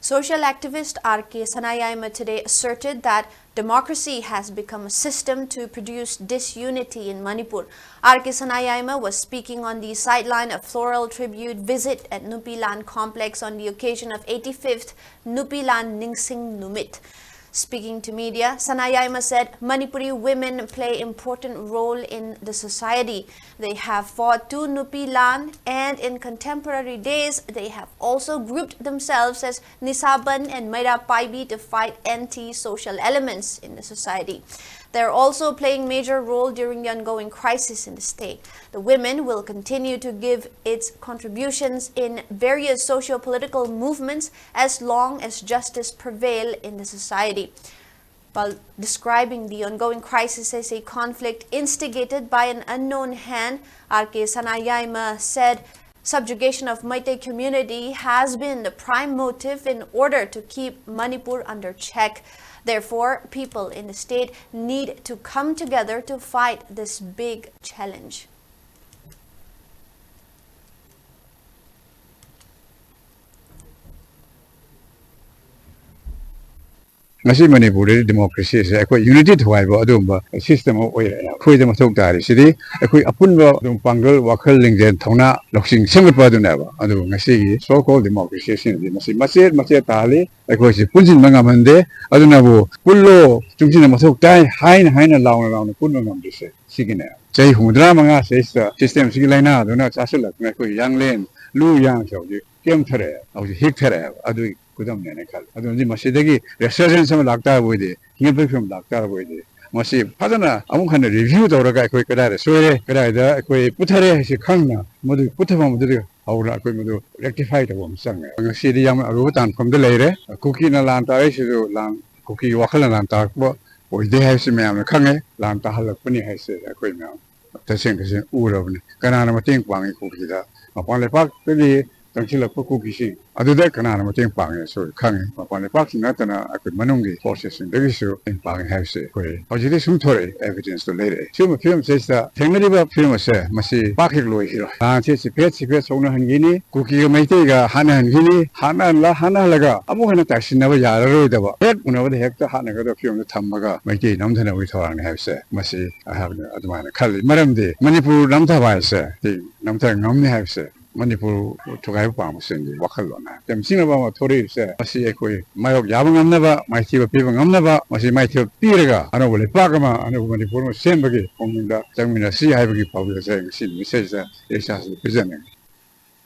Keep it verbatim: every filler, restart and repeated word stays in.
Social activist R K Sanayaima today asserted that democracy has become a system to produce disunity in Manipur. R K Sanayaima was speaking on the sideline of floral tribute visit at Nupilan complex on the occasion of eighty-fifth Nupilan Ningsing Numit. Speaking to media, Sanayaima said Manipuri women play important role in the society. They have fought to Nupilan, and in contemporary days, they have also grouped themselves as Nisaban and Maira Paibi to fight anti-social elements in the society. They're also playing major role during the ongoing crisis in the state. The women will continue to give its contributions in various socio-political movements as long as justice prevail in the society. While describing the ongoing crisis as a conflict instigated by an unknown hand, R K Sanayaima said subjugation of Meitei community has been the prime motive in order to keep Manipur under check. Therefore, people in the state need to come together to fight this big challenge. ꯉꯁꯤ ꯃꯅꯤꯄꯨꯔꯗꯗꯤ ꯗꯤꯃꯣꯀ꯭ꯔꯦꯁꯤꯁꯦ ꯑꯩꯈꯣꯏ unity ꯊꯨꯒꯥꯏꯕ ꯑꯗꯨꯒꯨꯝꯕ system ꯑꯃ ꯑꯣꯏꯔꯛꯑꯦ꯫ ꯑꯩꯈꯣꯏꯗ ꯃꯊꯧ ꯇꯥꯔꯤꯁꯤꯗꯤ ꯑꯩꯈꯣꯏ ꯑꯄꯨꯟꯕ ꯑꯗꯨꯝ ꯄꯥꯡꯒꯜ, ꯋꯥꯈꯜ, ꯂꯤꯡꯖꯦꯜ, ꯊꯧꯅꯥ, ꯂꯧꯁꯤꯡ ꯁꯦꯝꯒꯠꯄ ꯑꯗꯨꯅꯦꯕ꯫ ꯑꯗꯨꯕꯨ ꯉꯁꯤꯒꯤ ꯁꯣ ꯀꯣꯜ ꯗꯤꯃꯣꯀ꯭ꯔꯦꯁꯤꯁꯤꯡꯗꯤ ꯃꯁꯤ ꯃꯆꯦꯠ ꯃꯆꯦꯠ ꯇꯥꯍꯜꯂꯤ꯫ ꯑꯩꯈꯣꯏꯁꯤ ꯄꯨꯟꯁꯤꯟꯕ ꯉꯝꯍꯟꯗꯦ꯫ ꯑꯗꯨꯅꯕꯨ ꯄꯨꯜꯂꯣ, ꯆꯨꯡꯁꯤꯟꯕ ꯃꯊꯧ ꯇꯥꯏ ꯍꯥꯏꯅ ꯍꯥꯏꯅ ꯂꯥꯎꯅ ꯂꯥꯎꯅ ꯄꯨꯟꯕ ꯉꯝꯗ꯭ꯔꯤꯁꯦ ꯁꯤꯒꯤꯅꯦ꯫ ꯆꯍꯤ ꯍꯨꯝꯐꯨꯇꯔꯥ ꯃꯉꯥ ꯁꯤꯗꯩꯁꯤꯗ ꯁꯤꯁꯇꯦꯝꯁꯤꯒꯤ ꯂꯥꯏꯅꯥꯗꯨꯅ ꯆꯥꯁꯤꯜꯂꯛꯇꯅ ꯑꯩꯈꯣꯏ ꯌꯥꯡꯂꯦꯟ, ꯂꯨ ꯌꯥꯡꯁꯦ ꯍꯧꯖꯤꯛ ꯀꯦꯝꯊꯔꯛꯑꯦ, ꯍꯧꯖꯤꯛ ꯍꯤꯛꯊꯔꯛꯑꯦꯕ꯫ ꯑꯗꯨꯒꯤ ꯈꯨꯗꯝꯅꯦꯅ ꯈꯜꯂꯦ꯫ ꯑꯗꯨꯅꯗꯤ ꯃꯁꯤꯗꯒꯤ ꯔꯦꯁꯔꯖꯦꯟꯁ ꯑꯃ ꯂꯥꯛꯇꯥꯔꯕ ꯑꯣꯏꯗꯤ, ꯍꯤꯡꯒꯠꯄꯒꯤ ꯐꯤꯕꯝ ꯂꯥꯛꯇꯥꯔꯕ ꯑꯣꯏꯗꯤ, ꯃꯁꯤ ꯐꯖꯅ ꯑꯃꯨꯛ ꯍꯟꯅ ꯔꯤꯚ꯭ꯌꯨ ꯇꯧꯔꯒ ꯑꯩꯈꯣꯏ ꯀꯗꯥꯏꯗ ꯁꯣꯏꯔꯦ, ꯀꯗꯥꯏꯗ ꯑꯩꯈꯣꯏ ꯄꯨꯊꯔꯦ ꯍꯥꯏꯁꯤ ꯈꯪꯅ ꯃꯗꯨꯒꯤ ꯄꯨꯊꯐꯝ ꯑꯗꯨꯗꯒꯤ ꯍꯧꯔ ꯑꯩꯈꯣꯏ ꯃꯗꯨ ꯔꯦꯛꯇꯤꯐꯥꯏ ꯇꯧꯕ ꯑꯃ ꯆꯪꯉꯦ꯫ ꯉꯁꯤꯗꯤ ꯌꯥꯝꯅ ꯑꯔꯨꯕ ꯇꯥꯟꯐꯝꯗ ꯂꯩꯔꯦ꯫ ꯀꯨꯀꯤꯅ ꯂꯥꯟ ꯇꯥꯔꯛꯏꯁꯤꯁꯨ ꯂꯥꯟ, ꯀꯨꯀꯤꯒꯤ ꯋꯥꯈꯜꯅ ꯂꯥꯟ ꯇꯥꯔꯛꯄ ꯑꯣꯏꯗꯦ ꯍꯥꯏꯕꯁꯤ ꯃꯌꯥꯝꯅ ꯈꯪꯉꯦ꯫ ꯂꯥꯟ ꯇꯥꯍꯜꯂꯛꯄꯅꯤ ꯍꯥꯏꯁꯦ ꯑꯩꯈꯣꯏ ꯃꯌꯥꯝ ꯇꯁꯦꯡ ꯇꯁꯦꯡ ꯎꯔꯕꯅꯤ꯫ ꯀꯅꯥꯅ ꯃꯇꯦꯡ ꯄꯥꯡꯉꯤ ꯀꯨꯀꯤꯗ? ꯃꯄꯥꯟ ꯂꯩꯄꯥꯛꯇꯒꯤ ꯆꯪꯁꯤꯜꯂꯛꯄ ꯀꯨꯀꯤꯁꯤꯡ ꯑꯗꯨꯗ ꯀꯅꯥꯅ ꯃꯇꯦꯡ ꯄꯥꯡꯉꯦꯁꯨ ꯈꯪꯉꯤ꯫ ꯃꯄꯥꯟ ꯂꯩꯄꯥꯛꯁꯤꯡ ꯅꯠꯇꯅ ꯑꯩꯈꯣꯏ ꯃꯅꯨꯡꯒꯤ ꯐꯣꯔꯁꯦꯁꯁꯤꯡꯗꯒꯤꯁꯨ ꯃꯇꯦꯡ ꯄꯥꯡꯉꯤ ꯍꯥꯏꯕꯁꯦ ꯑꯩꯈꯣꯏ ꯍꯧꯖꯤꯛꯇꯤ ꯁꯨꯝ ꯊꯣꯔꯛꯑꯦ, ꯑꯦꯚꯤꯗꯦꯟꯁꯇꯣ ꯂꯩꯔꯛꯑꯦ꯫ ꯁꯤꯒꯨꯝꯕ ꯐꯤꯕꯝꯁꯤꯗꯩꯁꯤꯗ ꯊꯦꯡꯅꯔꯤꯕ ꯐꯤꯕꯝ ꯑꯁꯦ ꯃꯁꯤ ꯄꯥꯛ ꯍꯦꯛ ꯂꯣꯏꯈꯤꯔꯣꯏ꯫ ꯂꯥꯟꯁꯦ ꯆꯤꯐꯦꯠ ꯆꯤꯐꯦꯠ ꯁꯣꯛꯅꯍꯟꯈꯤꯅꯤ, ꯀꯨꯀꯤꯒ ꯃꯩꯇꯩꯒ ꯍꯥꯠꯅꯍꯟꯈꯤꯅꯤ, ꯍꯥꯠꯅꯍꯜꯂ ꯍꯥꯠꯅꯍꯜꯂꯒ ꯑꯃꯨꯛ ꯍꯦꯟꯅ ꯇꯥꯏꯁꯤꯟꯅꯕ ꯌꯥꯔꯔꯣꯏꯗꯕ, ꯍꯦꯛ ꯎꯅꯕꯗ ꯍꯦꯛꯇ ꯍꯥꯠꯅꯒꯗꯕ ꯐꯤꯕꯝꯗ ꯊꯝꯃꯒ ꯃꯩꯇꯩ ꯅꯝꯊꯅꯕꯒꯤ ꯊꯧꯔꯥꯡꯅꯤ ꯍꯥꯏꯕꯁꯦ ꯃꯁꯤ ꯑꯩꯍꯥꯛꯅ ꯑꯗꯨꯃꯥꯏꯅ ꯈꯜꯂꯤ꯫ ꯃꯔꯝꯗꯤ ꯃꯅꯤꯄꯨꯔ ꯅꯝꯊꯕ ꯍꯥꯏꯁꯦ ꯁꯤ ꯅꯝꯊ ꯉꯝꯅꯤ ꯍꯥꯏꯕꯁꯦ ꯃꯅꯤꯄꯨꯔ ꯊꯨꯒꯥꯏꯕ ꯄꯥꯝꯕꯁꯤꯡꯒꯤ ꯋꯥꯈꯜꯂꯣꯟ ꯍꯥꯏ꯫ ꯌꯥꯝ ꯆꯤꯡꯅꯕ ꯑꯃ ꯊꯣꯔꯛꯏꯕꯁꯦ ꯃꯁꯤ ꯑꯩꯈꯣꯏ ꯃꯥꯌꯣꯛ ꯌꯥꯕ ꯉꯝꯅꯕ, ꯃꯥꯏꯊꯤꯕ ꯄꯤꯕ ꯉꯝꯅꯕ, ꯃꯁꯤ ꯃꯥꯏꯊꯤꯕ ꯄꯤꯔꯒ ꯑꯅꯧꯕ ꯂꯩꯄꯥꯛ ꯑꯃ, ꯑꯅꯧꯕ ꯃꯅꯤꯄꯨꯔ ꯑꯃ ꯁꯦꯝꯕꯒꯤ ꯈꯣꯡꯖꯪꯗ ꯆꯪꯃꯤꯟꯅꯁꯤ ꯍꯥꯏꯕꯒꯤ ꯄꯥꯎꯖꯦꯜꯁꯦ ꯑꯩ ꯉꯁꯤ ꯅꯨꯃꯤꯠꯁꯤꯗꯩꯗ ꯑꯩ ꯏꯁꯥꯁꯤꯗ ꯄꯤꯖꯅꯤꯡꯉꯤ꯫